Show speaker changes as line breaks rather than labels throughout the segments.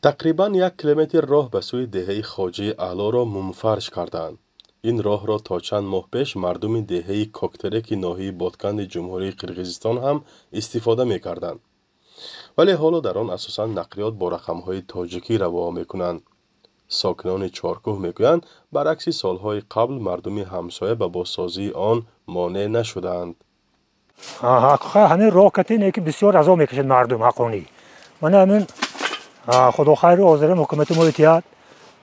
Тақрибан 1 километр роҳ ба сӯи деҳаи Хоҷаи Аълоро мумфарш кардаанд. Ин роҳро то чанд моҳ пеш мардуми деҳаи Коктереки ноҳияи Ботканди Ҷумҳурии Қирғизистон ҳам истифода мекарданд, вале ҳоло дар он асосан нақлиёт бо рақамҳои тоҷикӣ раво мекунанд. Сокинони Чоркӯҳ мегӯянд, баръакси солҳои қабл, мардуми ҳамсоя ба бозсозии он монеъ нашудаанд.
Ҳамин роҳ кати ки бисёр азоб мекашад мардум ҳаққонӣ. Мана ҳамин, худо хайру ҳозирам, ҳукумати мо итиҳад,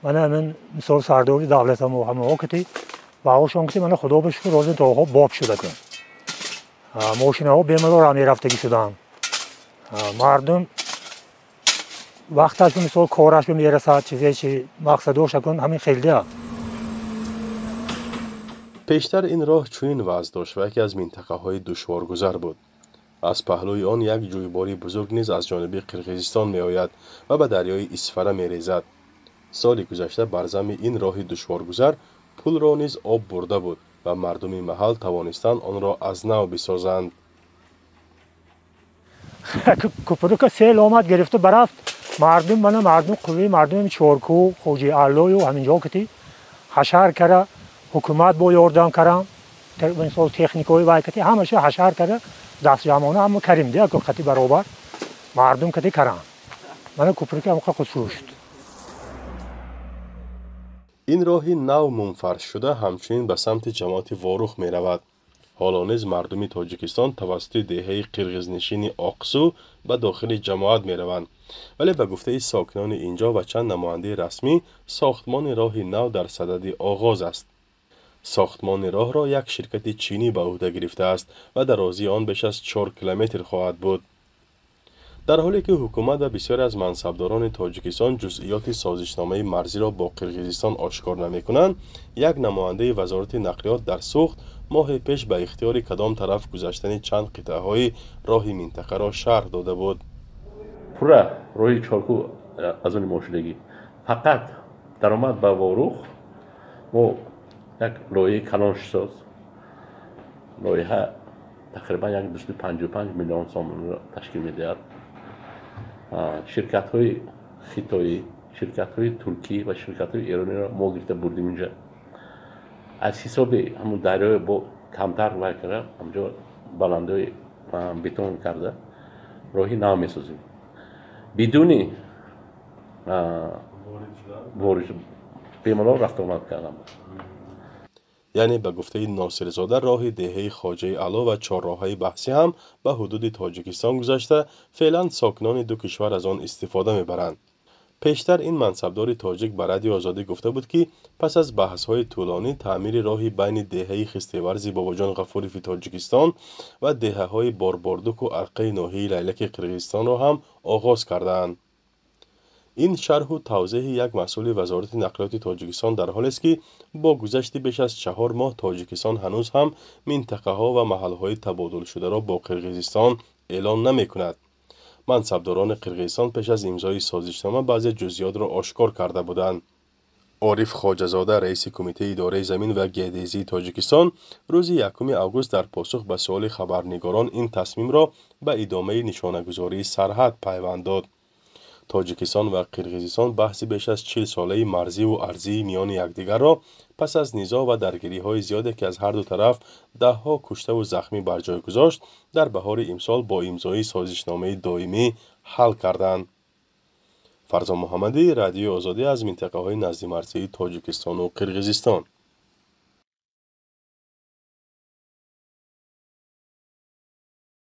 мана ҳамин, мисол, сардори давлатамо ҳамаҳо кати ваошон кати, мана, худо ба шукр, ҳозир роҳҳо боб шуда кун, мошинаҳо бемалол ра мерафтагӣ шуданд. Мардум вақташ, мисол, кораш мерасад, чизе чи мақсадоша кун, ҳамин хелдия.
Пештар ин роҳ чунин вазъ дошт ва яке аз минтақаҳои душворгузар буд. Аз паҳлӯи он як ҷӯйбори бузург низ аз ҷониби Қирғизистон меояд ва ба дарёи Исфара мерезад. Соли гузашта бар замми ин роҳи душворгузар пулро низ об бурда буд ва мардуми маҳал тавонистанд онро аз нав бисозанд.
Купрука сел омад, гирифту барафт. Мардум, мана, мардум, қувваи мардуми Чоркӯ, Хоҷи Аллою ҳаминҷо кати ҳашар кара, ҳукумат бо ёрдам карам, мисол, техникаҳои вай кати ҳамаша ҳашар кара, дастҷамъона ҳама карим дия, қати баробар мардум кати карам, мана, купруки ҳамқа худшӯ шуд.
Ин роҳи нав мумфаршшуда ҳамчунин ба самти ҷамоати Ворух меравад. Ҳоло низ мардуми Тоҷикистон тавассути деҳаи қирғизнишини Оқсу ба дохили ҷамоат мераванд, вале ба гуфтаи сокинони ин ҷо ва чанд намояндаи расмӣ, сохтмони роҳи нав дар садади оғоз аст. Сохтмони роҳро як ширкати чинӣ ба ӯҳда гирифтааст ва дарозии он беш аз 4 километр хоҳад буд. Дар ҳоле ки ҳукумат ва бисёре аз мансабдорони Тоҷикистон ҷузъиёти созишномаи марзиро бо Қирғизистон ошкор намекунанд, як намояндаи Вазорати нақлиёт дар Суғд моҳе пеш ба ихтиёри кадом тараф гузаштани чанд қитъаҳои роҳи минтақаро шарҳ дода буд.
Пурра роҳи Чоркӯ аз они мо шудагӣ, фақат даромад ба Ворух мо як лоиҳаи калоншисоз, лоиҳа тақрибан як 255 миллион сомонро ташкил медиҳад. Ширкатҳои хитоӣ, ширкатҳои туркӣ ва ширкатҳои эрониро мо гирифта бурдим инҷа. Аз ҳисоби ҳамун дарёи бо камтар вай карда, ҳамҷо баландои бетон карда, роҳи нав месозем, бидуни ворид, бемалол рафтуомад кардан.
Яъне, ба гуфтаи Носирзода, роҳи деҳаи Хоҷаи Аъло ва чорроҳаи баҳсӣ ҳам ба ҳудуди Тоҷикистон гузашта, феълан сокинони ду кишвар аз он истифода мебаранд. Пештар ин мансабдори тоҷик ба Радиои Озодӣ гуфта буд, ки пас аз баҳсҳои тӯлонӣ таъмири роҳи байни деҳаи Хистеварзи Бобоҷон Ғафурови Тоҷикистон ва деҳаҳои Борбордуку Арқаи ноҳияи Лайлаки Қирғизистонро ҳам оғоз кардаанд. Ин шарҳу тавзеҳи як масъули Вазорати нақлиёти Тоҷикистон дар ҳолест, ки бо гузашти беш аз 4 моҳ Тоҷикистон ҳанӯз ҳам минтақаҳо ва маҳалҳои табодулшударо бо Қирғизистон эълон намекунад. Мансабдорони Қирғизистон пеш аз имзои созишнома баъзе ҷузъиётро ошкор карда буданд. Ориф Хоҷазода, раиси Кумитаи идораи замин ва геодезии Тоҷикистон, рӯзи 1 август дар посух ба суоли хабарнигорон ин тасмимро ба идомаи нишонагузории сарҳад пайванд дод. Тоҷикистон ва Қирғизистон баҳси беш аз 40-солаи марзиву арзии миёни якдигарро пас аз низоъ ва даргириҳои зиёде, ки аз ҳарду тараф даҳҳо куштаву захмӣ бар ҷой гузошт, дар баҳори имсол бо имзои созишномаи доимӣ ҳал карданд. Фарзон Муҳаммадӣ, Радиои Озодӣ, аз минтақаҳои наздимарзии Тоҷикистону Қирғизистон.